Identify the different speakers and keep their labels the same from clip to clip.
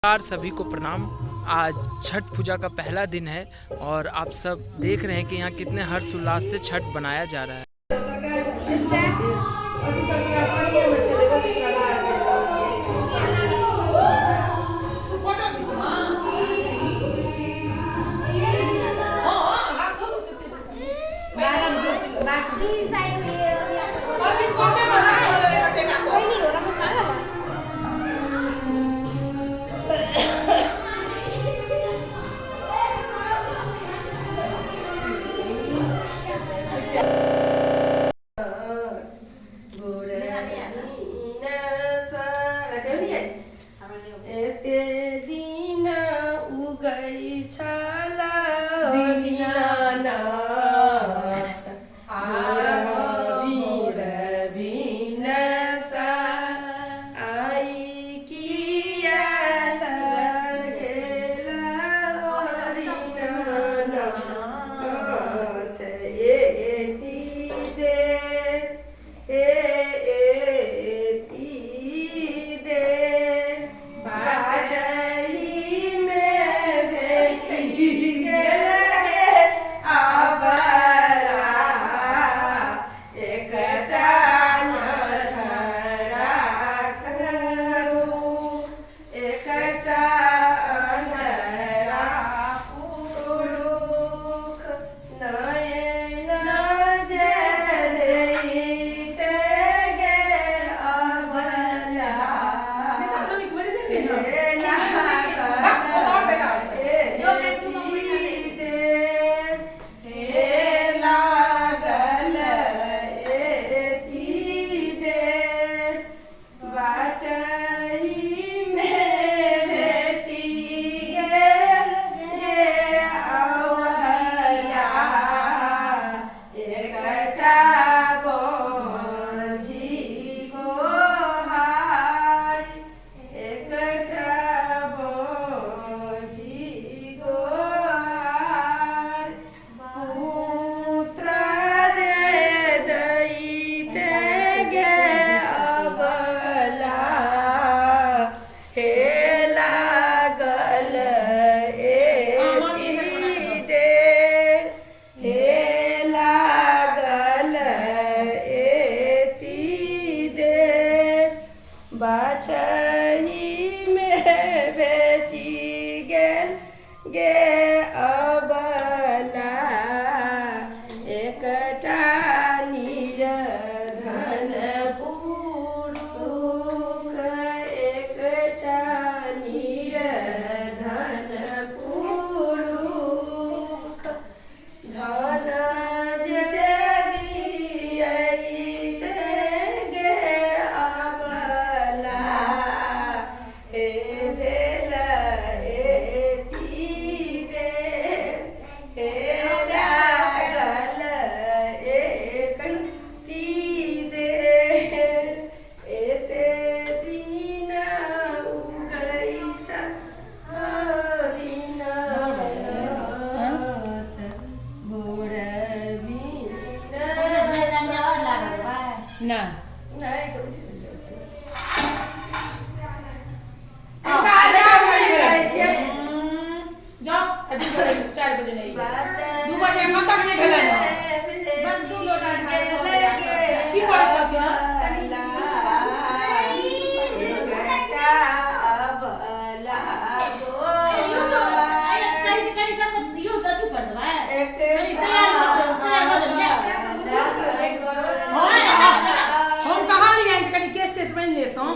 Speaker 1: नमस्कार, सभी को प्रणाम। आज छठ पूजा का पहला दिन है और आप सब देख रहे हैं कि यहाँ कितने हर्ष उल्लास से छठ बनाया जा रहा है।
Speaker 2: एते दिन उगै छल दीनानाथ, भोर भिनसर आइ किया लगेल दीनानाथ, एती देर हे एती देर बाटहीमे भेटि गेल गे अबला, एकटा अन्हरा पुरुख, एकटा अन्हरा पुरुख, नयन जे लैते गे अबला, हे लागल एती देर, हे लागल एती देर बाटहीमे भेटि गेल गे अबला, एकटा बाँझी गोहारि, एकटा बाँझी गोहारि, पुत्र जे दैते गे अबला, हे लागल एती देर, हे लागल एती देर बाटहीमे भेटि गेल गे अबला, एकटा निर्धन पुरुख, एकटा निर्धन पुरुख, धन जे दियैते गे अबला, हे भेल एती देर, हे लागल एती देर, एते दिन उगै छल दीनानाथ, भोर
Speaker 3: ना।
Speaker 2: नहि तऽ
Speaker 3: जाओ, 4 बजे नहीं, 2 बजे एखन तक नहि भेलै हँ। बस 2 लोटा झाड़ू भऽ गेलै। की करै छह
Speaker 2: एकटा अबला गोहारि,
Speaker 3: हम कहलियनि जे कनि केश तेश बान्हि ले सौं।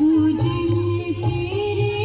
Speaker 4: पूजन तेरे।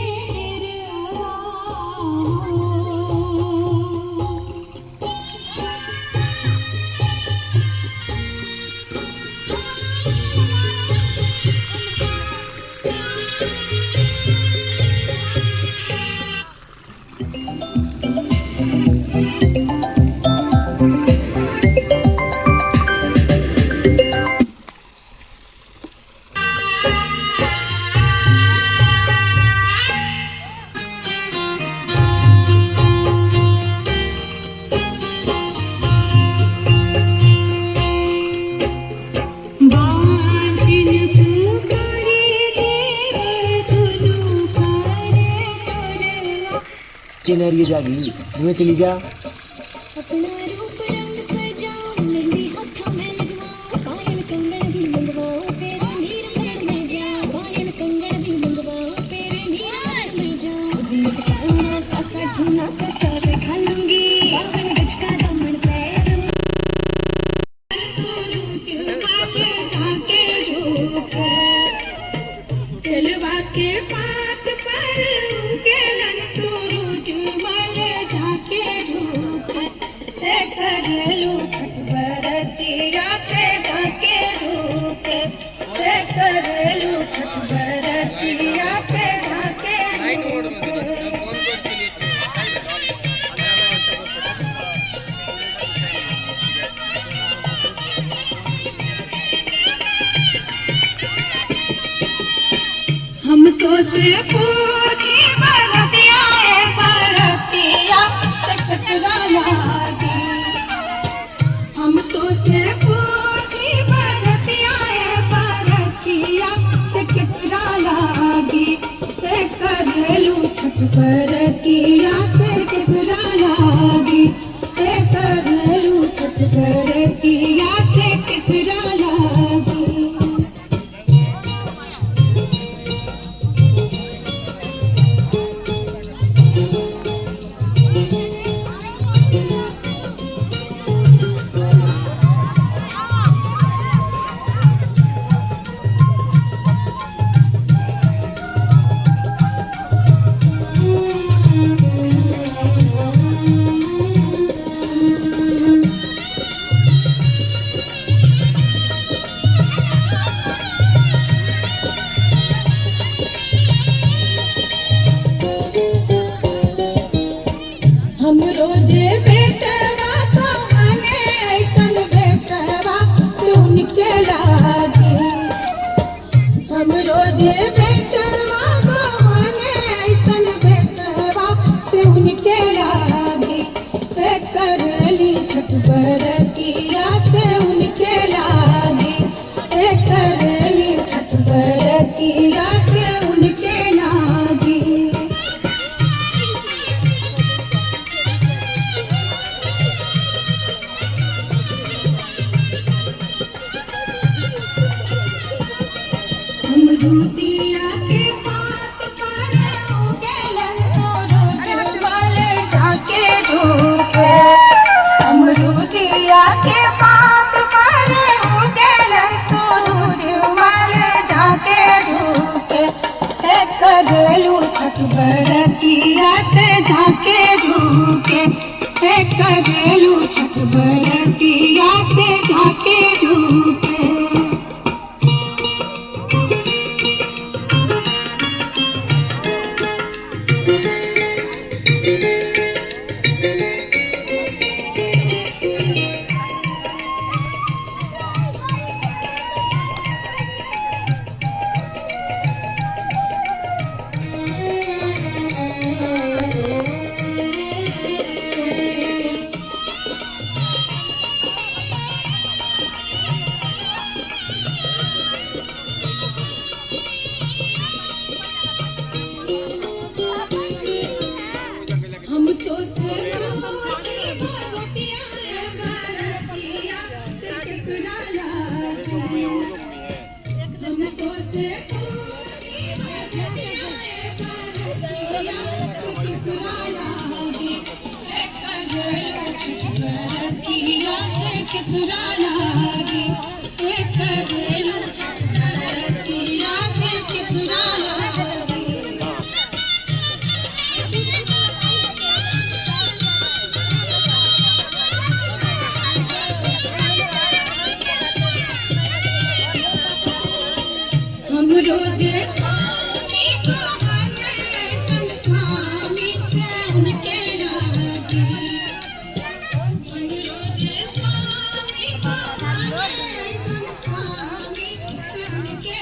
Speaker 4: चेनरिए जागी धुएं चली जा।
Speaker 5: अपना रूप रंग सजाऊं, मेहंदी हाथों में लगवाऊं, पायल कंगन भी मंगवाऊं, तेरे नीर भर में जाऊं, पायल कंगन भी मंगवाऊं, तेरे नीर भर में जाऊं। घूंघट काला साका ढूंढा प्रसाद खा लूंगी, बावन गज का दामन पैर।
Speaker 6: चलवा के पात पर उगेलन सूरज मल जाके झूठ से करलू छठ बरतिया से जाके झूठ से करलू छठ बरतिया से जाके झूठ। हम तो से पूछी बरतिया ए बरतिया से कतरा लागी। हम तो से पूछी बरतिया ए बरतिया से कतरा लागी से करलू छठ बरतिया से कतरा लागी से करलू छठ बरतिया से कतरा लागी। हम रोजे बेटवा तो माने ऐसन बेटवा से उनके लागे। हम रोजे बेटवा तो माने ऐसन बेटवा से उनके लागे। से करली छठ बरतिया से उनके लागे। से करली छठ बरतिया से उनके लागे। अमरूदिया के पात पर उगेलन सूरज वाले जाके झूठे। अमरूदिया के पात पर उगेलन सूरज वाले जाके झूठे। से करलू छठ बरतिया से जाके झूठे। से करलू छठ बरतिया से जाके झूठे। हम तो से पूछी भरतिया भरतिया से केकरा लागी। हम तो से पूछी भरतिया भरतिया से केकरा लागी। से करलू छठ बरतिया से केकरा लागी। से करलू छठ बरतिया से केकरा लागी। हम रोजे स्वामी को माने ऐसन स्वामी से उनके लागी। हम रोजे स्वामी को माने ऐसन स्वामी से उनके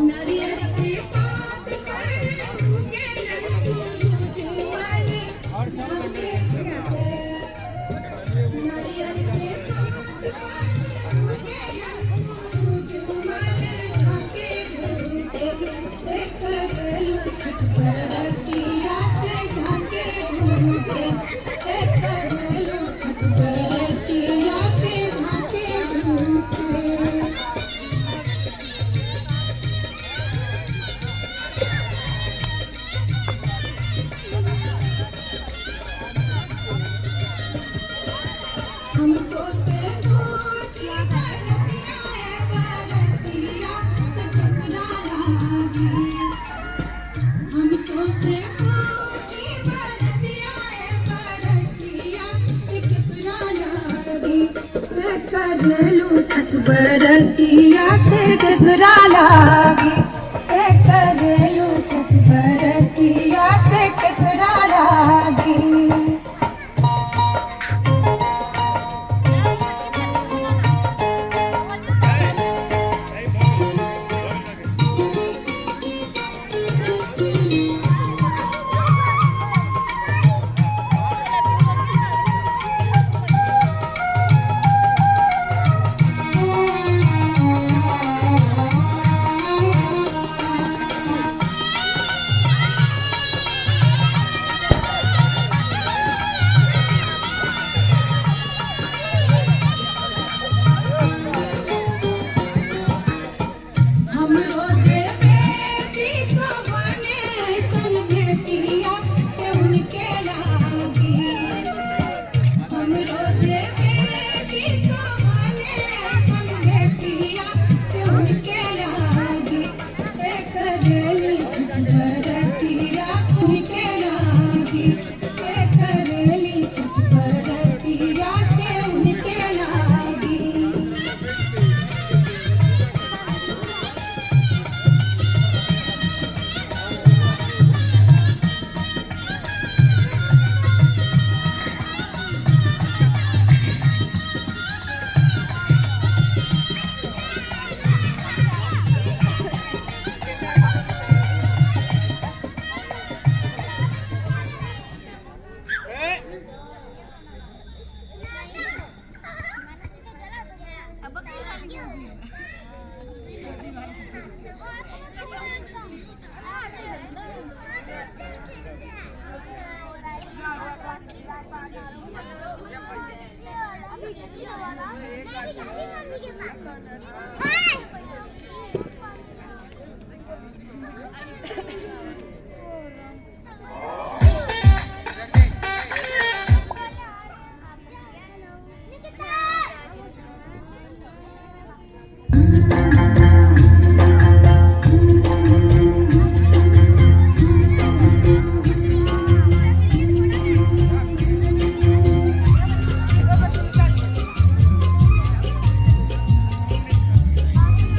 Speaker 6: नारियल के पात पर उगेलन सूरज मल झांके झूके। नारियल के पात पर उगेलन सूरज मल झांके झूके। करलू छठ बरतिया से झांके झूके। करलू छठ बरतिया से झांके झूके। हमको से पूछी बरतिया बरतिया से ठुकरा लागी। हमको से पूछी बरतिया बरतिया से ठुकरा लागी। करलू छठ बरतिया से ठुकरा लागी। करलू छठ बरतिया से ठुकरा लागी। हम रोजे बेटी को बने ऐसन बेटिया से उनके लागी। हम रोजे बेटी को बने ऐसन बेटिया से उनके लागी। एक रेली छठ बरतिया से उनके लागी। एक रेली छठ बरतिया से उनके लागी।
Speaker 5: Thank you.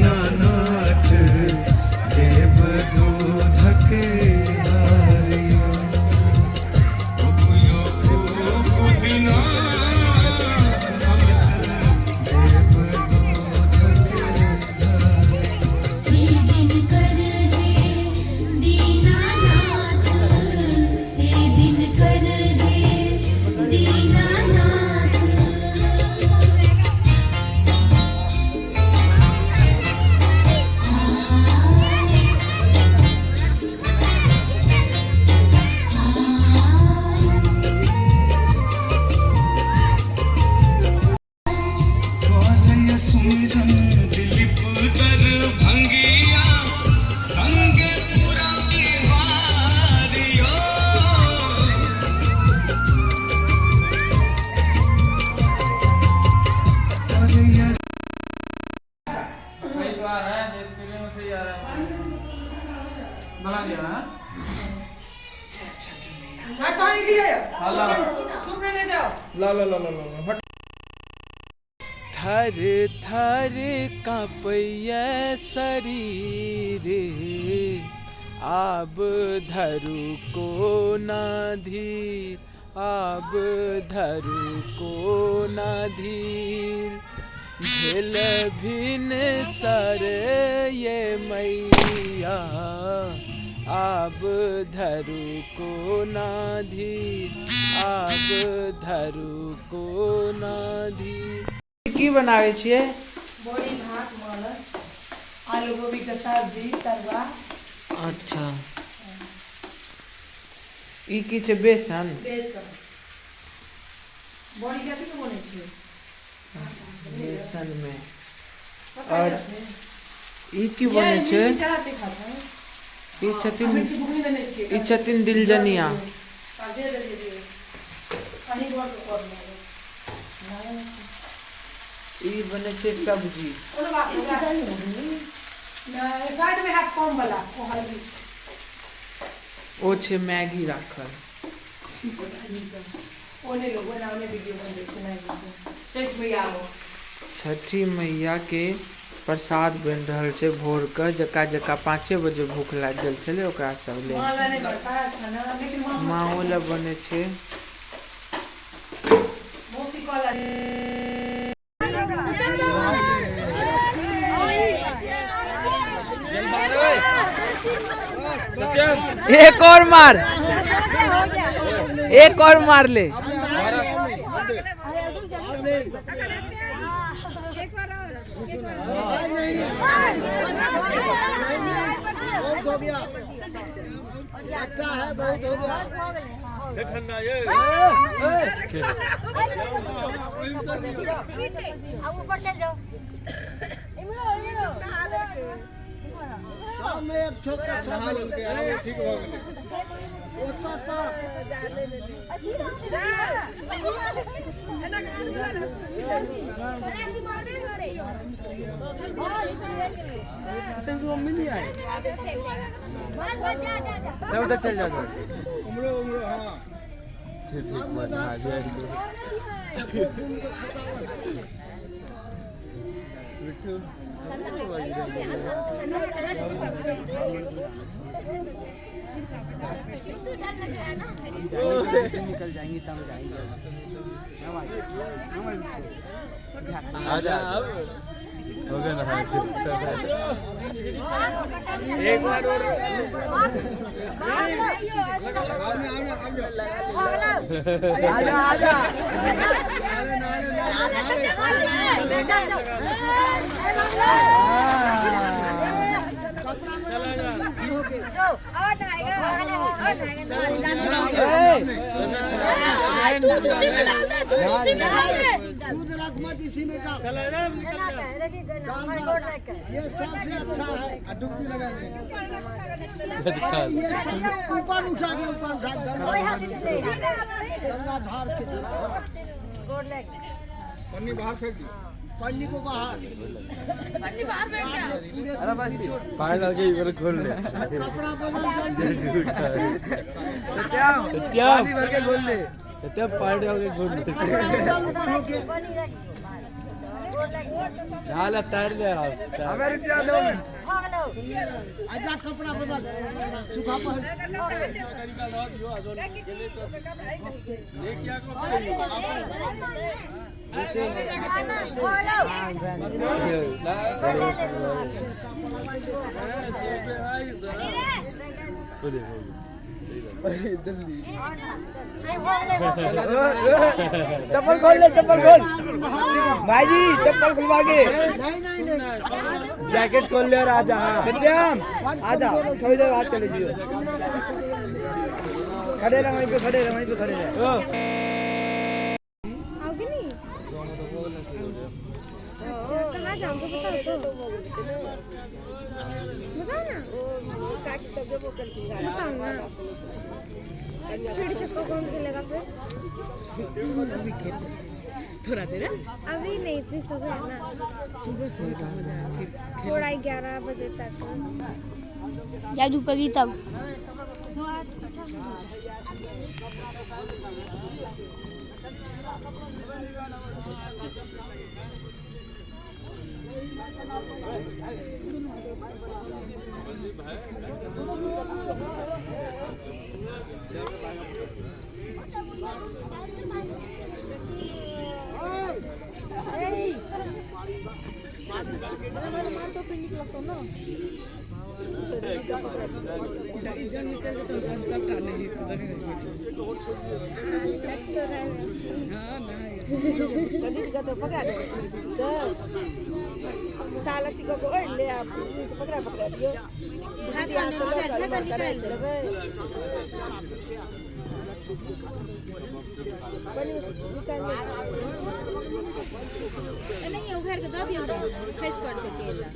Speaker 7: दीनानाथ देव दूधक धारियो। उगयो उगु दीनानाथ देव दूधक धारियो।
Speaker 5: हे दिन कर हे दीनानाथ, हे दिन कर हे दीनानाथ।
Speaker 7: गौरय सुमिरन दिलीप दर भंगिया संग पूरा वारियो। गौरय
Speaker 1: सही तो आ रहा है, जो तेरे में सही आ रहा है। बना लिया ना?
Speaker 3: हाँ, तो नहीं लिया। चुप रहने जाओ।
Speaker 1: ला ला ला ला ला हट। थर थर कांपैया शरीर, आब धरु को ना धीर, आब धरु को ना धीर। भेल भिन सर ये मैया, आब धरु को ना धीर, आब धरु को ना धीर। की बनाबै छियै?
Speaker 3: बड़ी भात मालक, आलू गोभी के सब्जी, तरुआ।
Speaker 1: अच्छा, ई की छै? बेसन?
Speaker 3: बेसन। बड़ी कथी के बनै छै?
Speaker 1: बेसन में। और ई की बनै छै?
Speaker 3: चढ़ा तीखा छै।
Speaker 1: ई छथिन
Speaker 3: मिर्ची बुकनी देने छियै।
Speaker 1: ई छथिन दिलजनिया।
Speaker 3: आ दे देलियै, अहीं घर के कर लेबै।
Speaker 1: ई बनै छै सब्जी।
Speaker 3: कोनो बात नहि, साइड में हाथ कम वाला ओ हल्दी।
Speaker 1: ओ छै मैगी राखल।
Speaker 3: ओ नहि लोग ओना ओने वीडियो बनबै छै, नहि छठि मैया आबो।
Speaker 1: छठी मैया के प्रसाद बनि रहल छै भोर के, जका जका 5 बजे भूख लागि गेल छलै ओकरा सब लेल।
Speaker 3: माँ ला नहि बनता है खाना, लेकिन माँ
Speaker 1: माँओ लए बनै छै।
Speaker 3: मौसी कहला।
Speaker 1: एक और मार, एक और मार ले।
Speaker 4: बहुत हो गया, अच्छा है, बहुत हो गया।
Speaker 5: ऊपर चल जाओ।
Speaker 4: सब में एक ठोक के सब ठीक हो गेलै ओतऽ तक।
Speaker 1: उधर चल जाओ।
Speaker 4: उमरो उमरो, हाँ, सब में सब घूम के खाता बस।
Speaker 1: निकल जाएंगी, समझ आएंगे।
Speaker 8: आजा, हो गया ना? एक बार और।
Speaker 4: आजा आजा। कपड़ा बदल जल्दी हो के।
Speaker 5: तू दूसरी में डाल दे, तू दूसरी में डाल दे।
Speaker 4: दूध रख मत, इसी में डाल। ये सबसे अच्छा है, डुबकी लगा ले। ये सब ऊपर उठा के, ऊपर उठा के, गंगा गंगा धार के तरफ। पन्नी बाहर फेंक दी, पन्नी को बाहर।
Speaker 3: पन्नी बाहर फेंक दिया।
Speaker 8: पानी डाल के ये खोल ले।
Speaker 4: कपड़ा बदल जल्दी।
Speaker 8: पानी भर के खोल ले, पानी डाल के खोल ले।
Speaker 4: कपड़ा बदल ऊपर होके।
Speaker 8: ढाल तैर ले रहा
Speaker 4: हमें रुपया दो। आजा कपड़ा बदल, सूखा पहन।
Speaker 9: चप्पल खोल ले, चप्पल खोल भाई जी, चप्पल खुलवा के।
Speaker 4: नहीं नहीं नहीं,
Speaker 8: जैकेट खोल ले और आजा। हाँ
Speaker 9: सत्यम आजा, थोड़ी देर बाद चले जियो। खड़े रहो वहीं पे, खड़े रहो वहीं पे, खड़े रहो।
Speaker 6: आओगे नहीं? अच्छा कहाँ जाओगे बताओ तो, बताओ ना, बताओ ना। चिड़ी छक्का कौन खेलेगा फिर?
Speaker 1: थोड़ा देर
Speaker 6: अभी नहीं, इतनी सुबह है ना,
Speaker 1: सुबह सुबह का मजा है फिर
Speaker 6: थोड़ा 11 बजे तक।
Speaker 10: या धूप तब।
Speaker 3: नहीं उघार के दऽ दियौ, खसि पड़तै केला।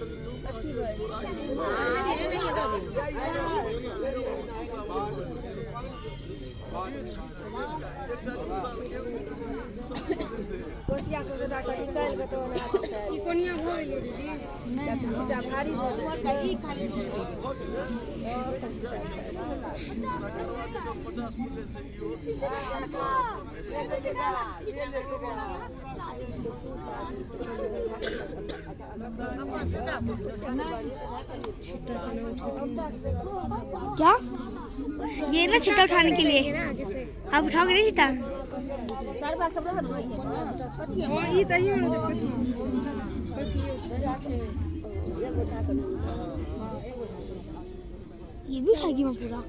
Speaker 3: एनाहिए दऽ दियौ।
Speaker 6: ई कोनिया भऽ गेलै दीदी?
Speaker 3: ई खाली
Speaker 10: क्या ये ना छिट्टा उठाने के लिए आप उठाओगे नहीं छिट्टा? ये भी उठाएगी मैं पूरा।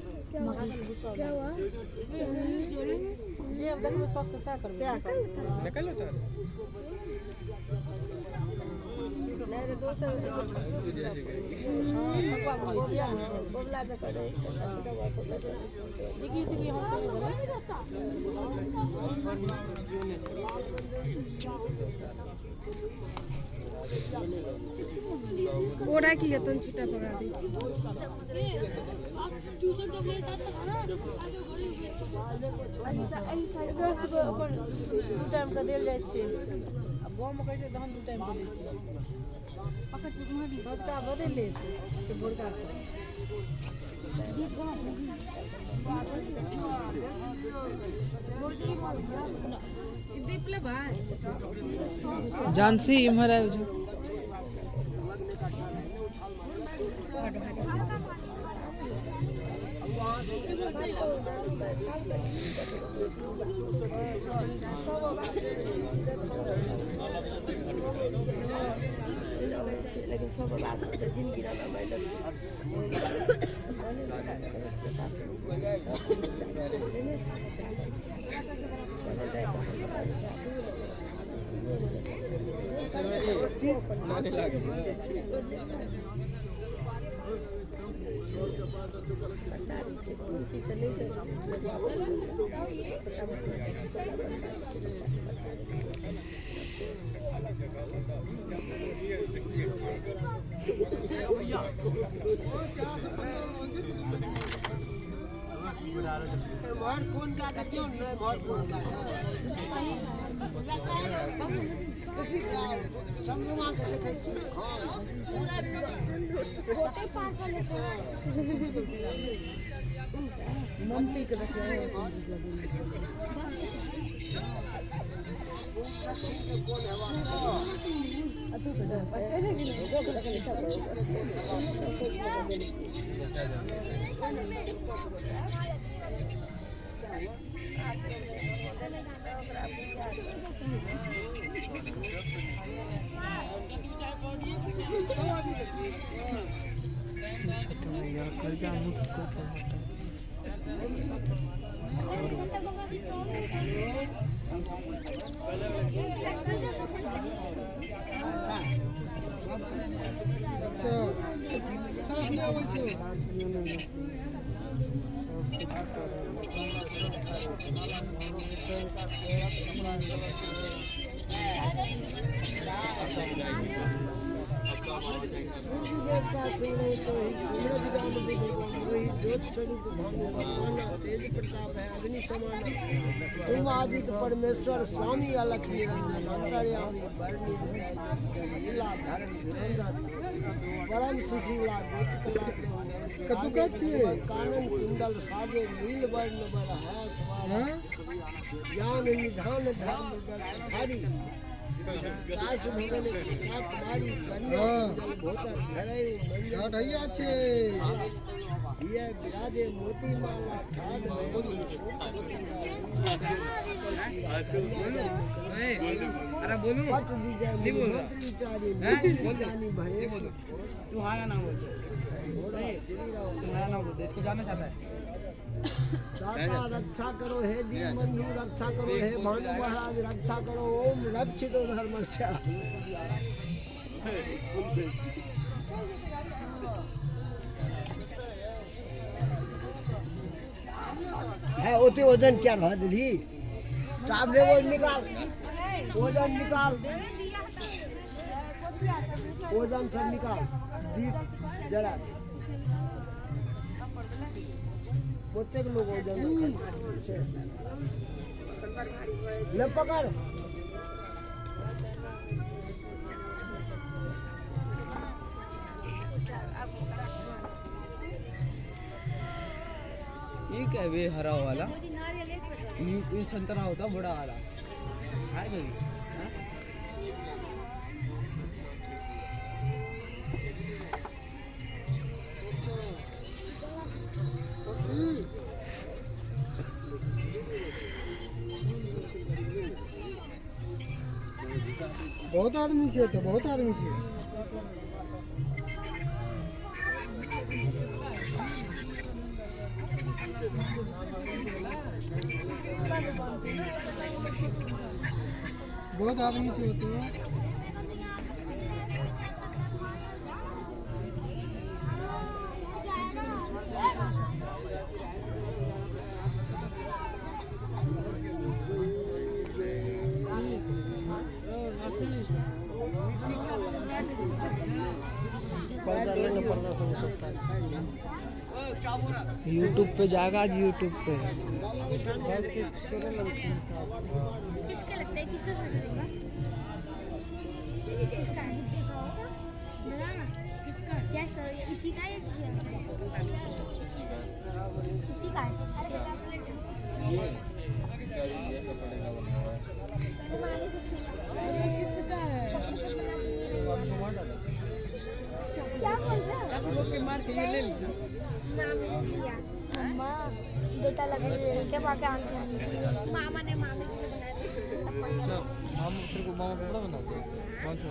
Speaker 6: ओ राखि लिअ तहन छिट्टा पकड़ा दै छी।
Speaker 2: दू टाइमके देल जाइ छै। आ गाँवमे कहै छै तहन 2 टाइमके देतै। सँझुका बदलि लेत भोरका।
Speaker 1: झांसी इम्हर आबि जो।
Speaker 2: लेकिन सब बात जिनगी
Speaker 4: मोहर कोन का दियौ ने, मोहर कोन का चंद्रमा के देखै छी। मम्मी के देखियो।
Speaker 1: छठ मैया कर्जा मुक्त कर दे माता।
Speaker 4: अच्छा साफ नहि अबै छै। सूर्य देवता सुने तो ही सिमरत ज्ञान विधि वही ज्योत स्वरूप भानु भगवाना तेज प्रताप है अग्नि समाना। तुम आदित्य परमेश्वर स्वामी अलख निरंजन अंतर्यामी वर्णी लीला धर्म धुरंधर परम सुशीला ज्योत कला
Speaker 11: कतुका छियै?
Speaker 4: कानन कुंडल साजे नील वर्ण बर है सवार ज्ञान निधान धर्म धारी दास भगन कृपा तुम्हारी कन्या कुंडल भोतर धरे मंजन
Speaker 11: ढैया छै।
Speaker 4: ये विराजे मोती माला ठाड़
Speaker 9: अरे बोलू
Speaker 4: पट विजय
Speaker 9: नहीं बोल रहा।
Speaker 4: विचारी
Speaker 9: हैं? बोल दे।
Speaker 4: जानी भये
Speaker 9: नहीं बोलो तू हाँ या ना बोल दे। तू हाँ या ना बोल दे, इसको जानना चाहता है।
Speaker 4: दाता रक्षा करो हे दीन बंधु रक्षा करो हे भानु महाराज रक्षा करो ओम रक्षित धर्मस्य। है ओते वजन क्या रह दिली सामने वो निकाल वजन निकाल वजन सब निकाल दीप जरा प्रत्येक लोग वजन ले पकड़।
Speaker 9: ये क्या है वे हरा वाला? ये संतरा होता बड़ा वाला खाए कभी? हाँ?
Speaker 11: बहुत आदमी छै तऽ बहुत आदमी छै। बहुत आदमी छै ओतऽ।
Speaker 1: यूट्यूब पे जाएगा आज, यूट्यूब पे।
Speaker 10: किसका लगता है किसका घर होगा? किसका है? बता ना किसका? क्या करो ये इसी का या किसी और का? इसी का है।
Speaker 12: ये कपड़े का बना हुआ है।
Speaker 2: किसका है?
Speaker 10: क्या बोल रहे हो?
Speaker 9: के मार के ये ले लीजिए।
Speaker 10: अम्मा देता लग रही है क्या बाकी आंखें? मामा ने मामे के लिए बनाया।
Speaker 12: मामा तेरे को मामा कपड़ा बनाते हैं कौन सा?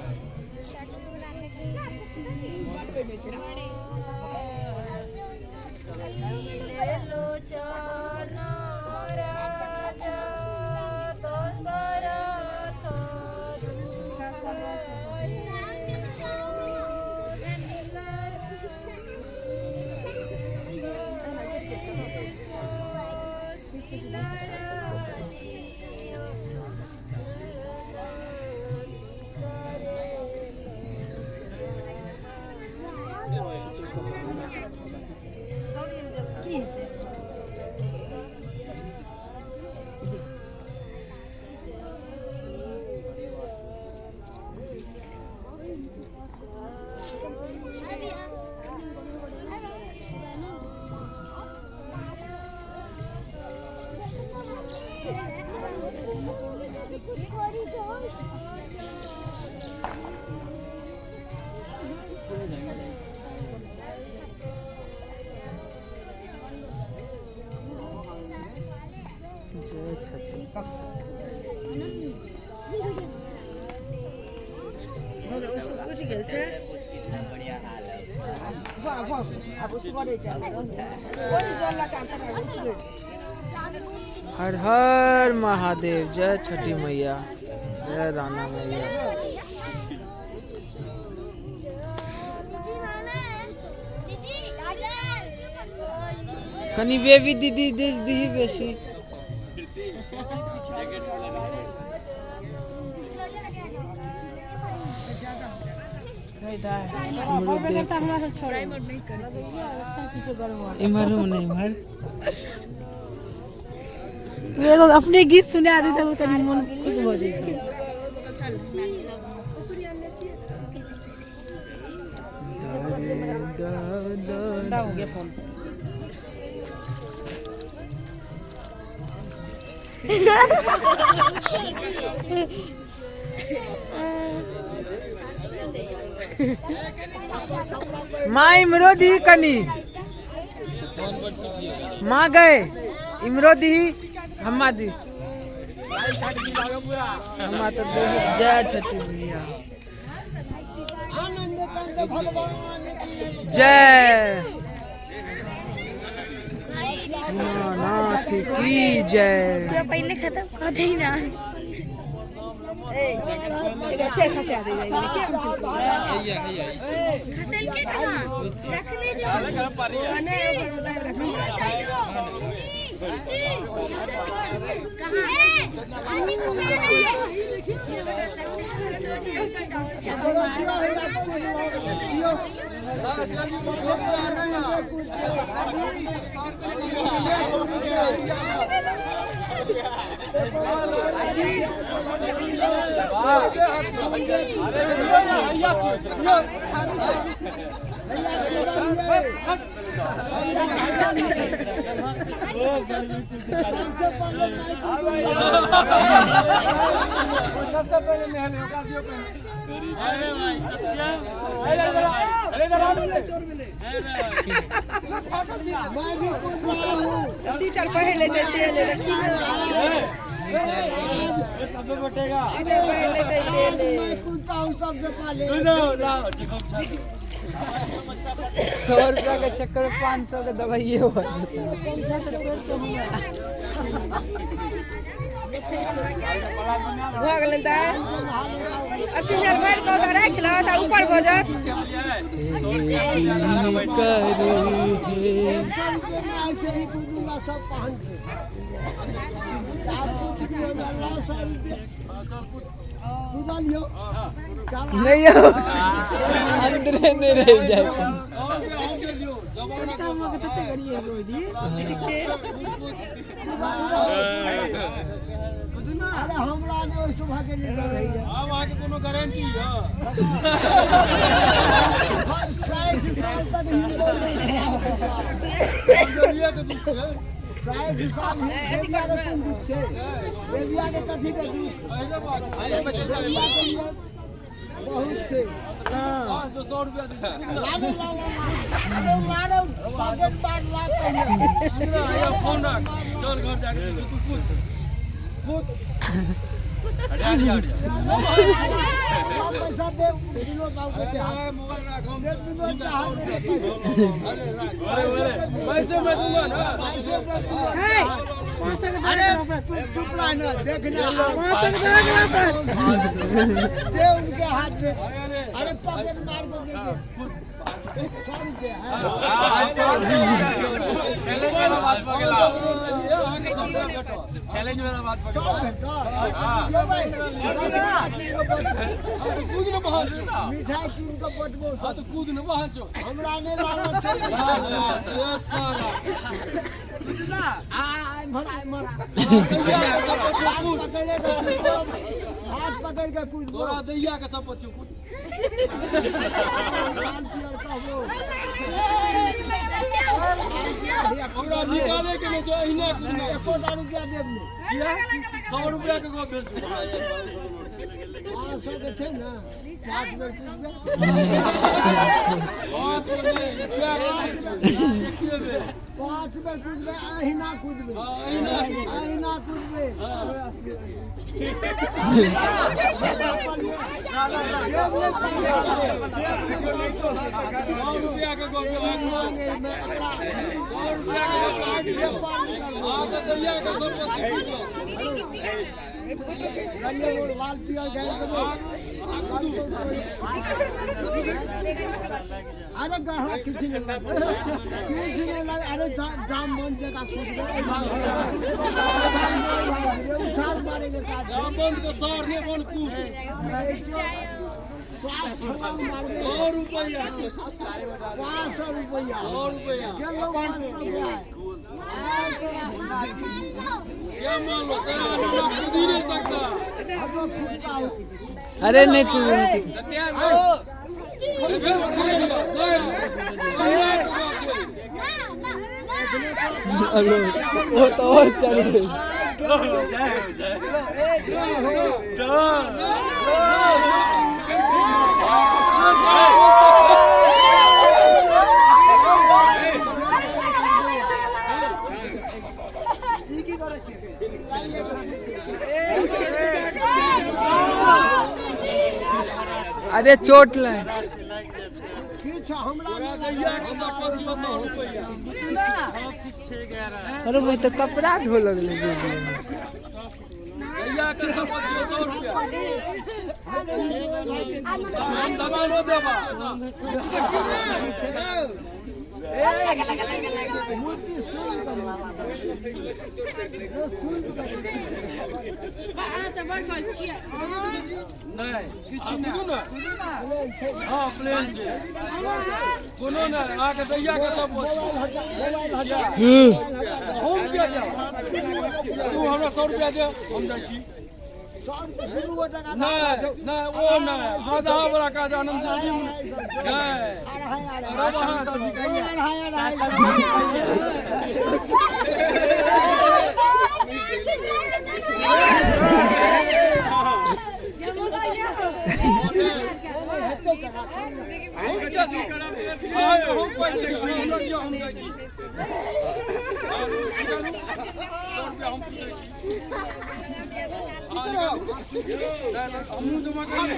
Speaker 1: छथिन। हर हर महादेव, जय छठी मैया, जय राना मैया। कनी बेबी दीदी this दी बेसी। इम्हर हम नहीं इम्हर
Speaker 2: एगो अपने गीत सुना देते तऽ कनि मन खुश भऽ जेतै। हो गया फोन।
Speaker 1: माँ इमरो दी कनी, माँ गए इमरो दी, हम्मा दी, हम्मा तो जय छठी मैया, जय नाथ की जय।
Speaker 10: पहले खत्म कर दे ना। खसल के कहाँ रखने
Speaker 8: सबसे पहले नहले ओकरा दियो पहले। अरे भाई सत्यम, अरे इधर आओ।
Speaker 4: मैं भी कूद रहा हूँ।
Speaker 2: स्वेटर पहिर लेतै से ले,
Speaker 8: तबे बटेगा।
Speaker 2: स्वेटर पहिर लेतै से ले।
Speaker 4: मैं कूदता हूँ सबसे पहले।
Speaker 1: 100 रुपया के चक्कर में 500 के दवाइए हो।
Speaker 2: भऽ गेलै तऽ अक्षिंजर भरि कऽ ओतऽ राखि लहत आ ऊपर भऽ जायत।
Speaker 4: 100 रुपये में ऐसे ही कूदूंगा सब पहन के। आप कूद लीजिएगा, लाओ 100 रुपये। कूदा लियो।
Speaker 1: नहीं हो, अंदर नहीं रह जाए।
Speaker 4: अरे हमरा ने ओहि सुबह के लिए डर है।
Speaker 8: आब अहाँके कोनो गारंटी यऽ?
Speaker 4: 60 साल तक हिलबो नहीं।
Speaker 8: के दुख छै।
Speaker 4: 60 साल बेबिया के कोन दुख छै? बेबिया के कथी के दुख? बेबिया के लिए बहुत छै।
Speaker 8: हाँ, जो 100 रुपया दे।
Speaker 4: लाडो लाडो अरे मारो पॉकेट मार लाख पहले।
Speaker 8: फोन रख, चल घर जाके तू कूद कूद।
Speaker 4: पैसा दे विनोद बाबू के हाथ।
Speaker 8: मोबाइल रख, हम
Speaker 4: दे विनोद के हाथ में पैसा।
Speaker 8: पैसे मैं दूंगा ना,
Speaker 4: पैसे दे विनोद के हाथ। अरे तू चुप रह ना, देखना दे उनके हाथ में। अरे पॉकेट मार को दे दे 100 रुपया है।
Speaker 8: चैलेंज वाला बात पकड़ा, चैलेंज वाला बात पकड़ा। कूद न बहान,
Speaker 4: मिठाई कीन के बटबो।
Speaker 8: हाँ तो कूद न बहान चो।
Speaker 4: हमरा नहीं लालच छै। आ इम्हर आ इम्हर, हाथ पकड़ के कूद।
Speaker 8: तोरा दैया के सब बच्चों कूद।
Speaker 4: लाल पियर कहबो
Speaker 8: हमरा निकाले के नहीं छै, अहिना कूदना।
Speaker 4: एकोटा रुपया देब ने।
Speaker 8: किया? 100 रुपया के गप भेल छौ।
Speaker 4: 500 के छै ने, 5 बेर कूदबै।
Speaker 8: 5 बेर नहि, एके बेर।
Speaker 4: 5 पाँच बेर कूदबै, अहिना कूदबै, अहिना कूदबै। लाल पियर गाड़ि देबै। अरे गहरा किछु नहि लागै, किछु नहि लागै। अरे जाम मन जगह कूदबै, एहि भाग उछाल मारेके काज।
Speaker 8: जाम बंद के सर ने बन कूद। 100 रुपया,
Speaker 4: 500 रुपया,
Speaker 8: 100 रुपया
Speaker 4: गेलो, 500 गया।
Speaker 8: क्या मान लो, तेरा आना कूद ही नहीं सकता।
Speaker 4: अब तो कूदता हूँ।
Speaker 1: अरे नहीं कूद। अरे वो तो और चल गई। अरे चोट लग।
Speaker 4: किछु हमरा
Speaker 8: रुपया।
Speaker 1: अरे वो तो कपड़ा धो लगले दीदी।
Speaker 8: दैया के शपथ छियौ, 100 रुपया। हम सामानो देबा।
Speaker 4: मूर्ति सुन कऽ सुन कऽ।
Speaker 2: अहाँ सब बड़ बड़ छियै।
Speaker 8: नहि किछु नहि ने। हँ, प्लेन छै, कोनो नहि। अहाँके दैया के शपथ छियौ। हम किया जायब? तू हमरा 100 रुपया दे, हम जाइ छी। नहि नहि, ओ नहि, आधा वाला काज आनंद जी नहि करब अहाँ। हम किया हम पैसे हमरा दिअ, हम जाइ छी। 100 रुपया हम पूछै छी। हमहूँ जमा करी।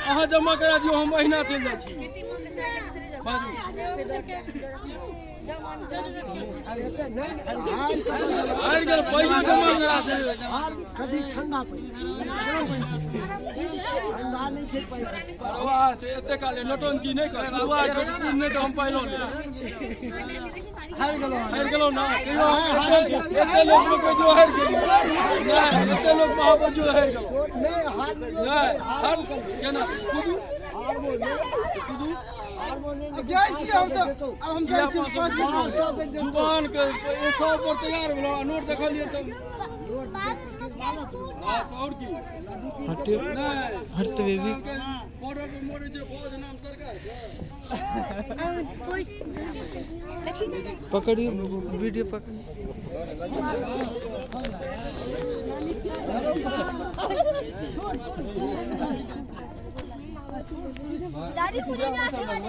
Speaker 8: अहाँ जमा करा दियौ, हम अहिना चलि जाइ छी। बाजू। हारि गेल, पाइयो जमा करा देबै।
Speaker 4: कभी ठंडा पानि, ठंडा नहि छै पानि।
Speaker 8: वाह, एते काले नौटंकी नहि कर। वाह, नहि तऽ हम पाइ लऽ लेब। हारि गेलहुँ ने? कहियो एते लोक मे कहियो हारि गेलियै? नहि, एते लोक मे अहाँ बजियौ हारि गेलहुँ।
Speaker 4: नहि हार।
Speaker 8: नहि हार केना? कुदू, कुदू।
Speaker 11: जाइ छियै हम तऽ, आब हम जाइ छियै। 5 मिनट।
Speaker 8: जुबान के 100 पर तैयार भेलहुँ आ नोट देखलियै तऽ हँ, तऽ आओर की?
Speaker 1: हटियो।
Speaker 8: नहि।
Speaker 1: हट तो बेबी।
Speaker 8: बॉर्डर पर मरै छै फौज नाम सरकार के।
Speaker 1: पकड़ियो, वीडियो पकड़।
Speaker 10: दादी, मुझे भी आशीर्वाद।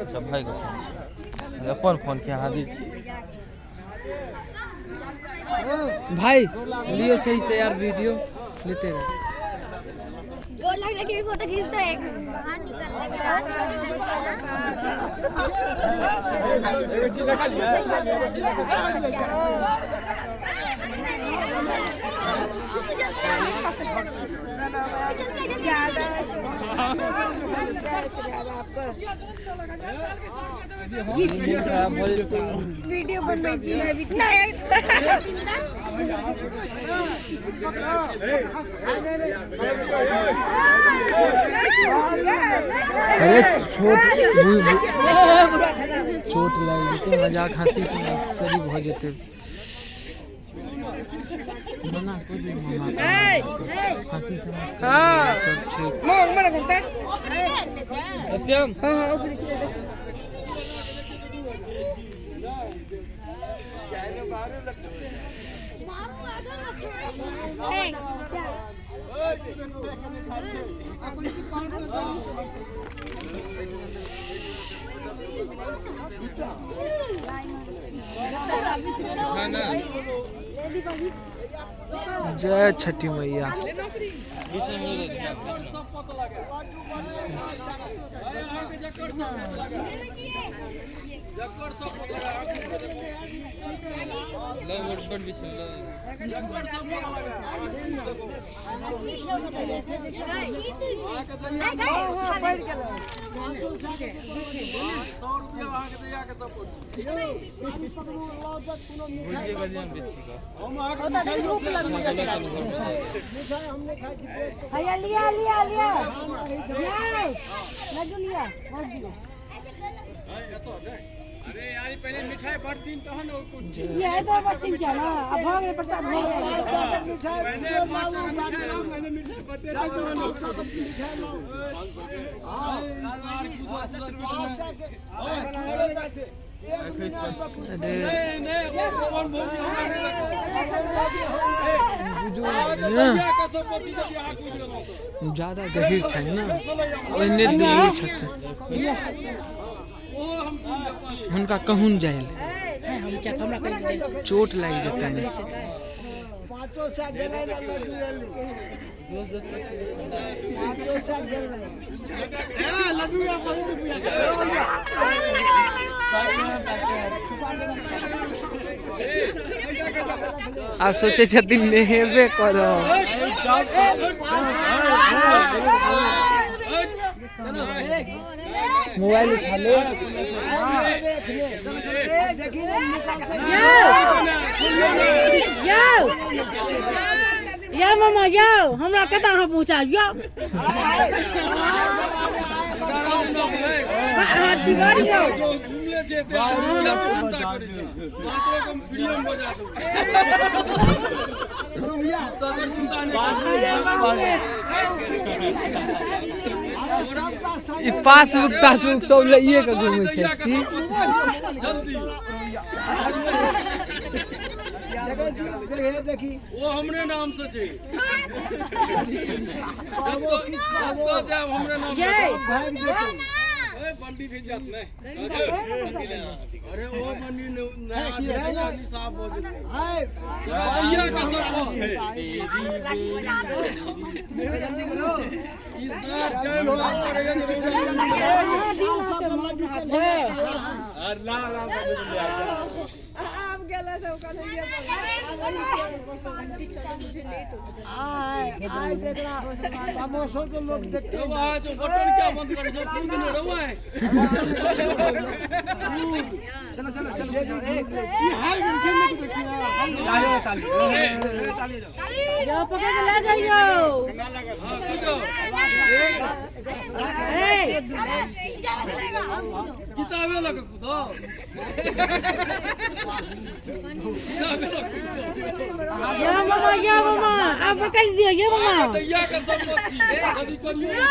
Speaker 12: अच्छा, भाइके फोन छै, अपन फोन के अहाँ दै छी।
Speaker 1: भाई लियो सही से यार, वीडियो लेते रहो।
Speaker 10: गोर लग के फोटो खींच दो एक। बाहर निकलने के बाद फोटो खींचना।
Speaker 6: वीडियो बनबै छी अभी नहीं।
Speaker 1: अरे छोट चोट लागि जेतै। मजाक हँसी मस्करी भऽ जेतै। मना कऽ दियौ मामा के। हँसी से मस्करी सब ठीक।
Speaker 8: सत्यम।
Speaker 1: जय छठी मैया।
Speaker 2: लिया लिया लिया लड्डू लिया।
Speaker 8: अरे यार पहले मिठाई बरतीन तहन
Speaker 2: ये है तो बरतीन क्या ना अब हो गए प्रसाद हो गया।
Speaker 8: पहले मिठाई मिठाई बरते
Speaker 1: ज्यादा गहीर छै ना ओहने दूर छथिन हुनका कहून जाय चोट लागि जेतनि। आ सोचे छथिन नेहेबे करब। मोबाइल उठा लो।
Speaker 2: या मामा यौ हमरा कतऽ अहाँ पहुँचाबियौ?
Speaker 1: ई पासबुक तासबुक सब लइए के घूमै छै की?
Speaker 4: देखी
Speaker 8: वो हमरे नाम से छै जब हमरे नाम से बंडी भी जात नहीं। अरे ओ बंडी नया साहब हो जेतै भैया का सब ई सब टाइम पास करेगा।
Speaker 7: और ला ला
Speaker 6: आप गेला सब कन्हैया
Speaker 4: आय आय देखला तमोसो के लोग देखते
Speaker 8: हैं। जो बटन क्या बंद करे छो कूद ने रहुआ है।
Speaker 11: चलो चलो चलो की हाल के ने देखी ना ताली ताली
Speaker 2: जाओ पकड़ के ले जाइयो।
Speaker 8: हां कूदो
Speaker 2: ए
Speaker 8: किताबे लग कूदो
Speaker 2: या मामा या मामा आप पकड़ दियो ये मामा
Speaker 8: दैया का सब मत यदि करियो।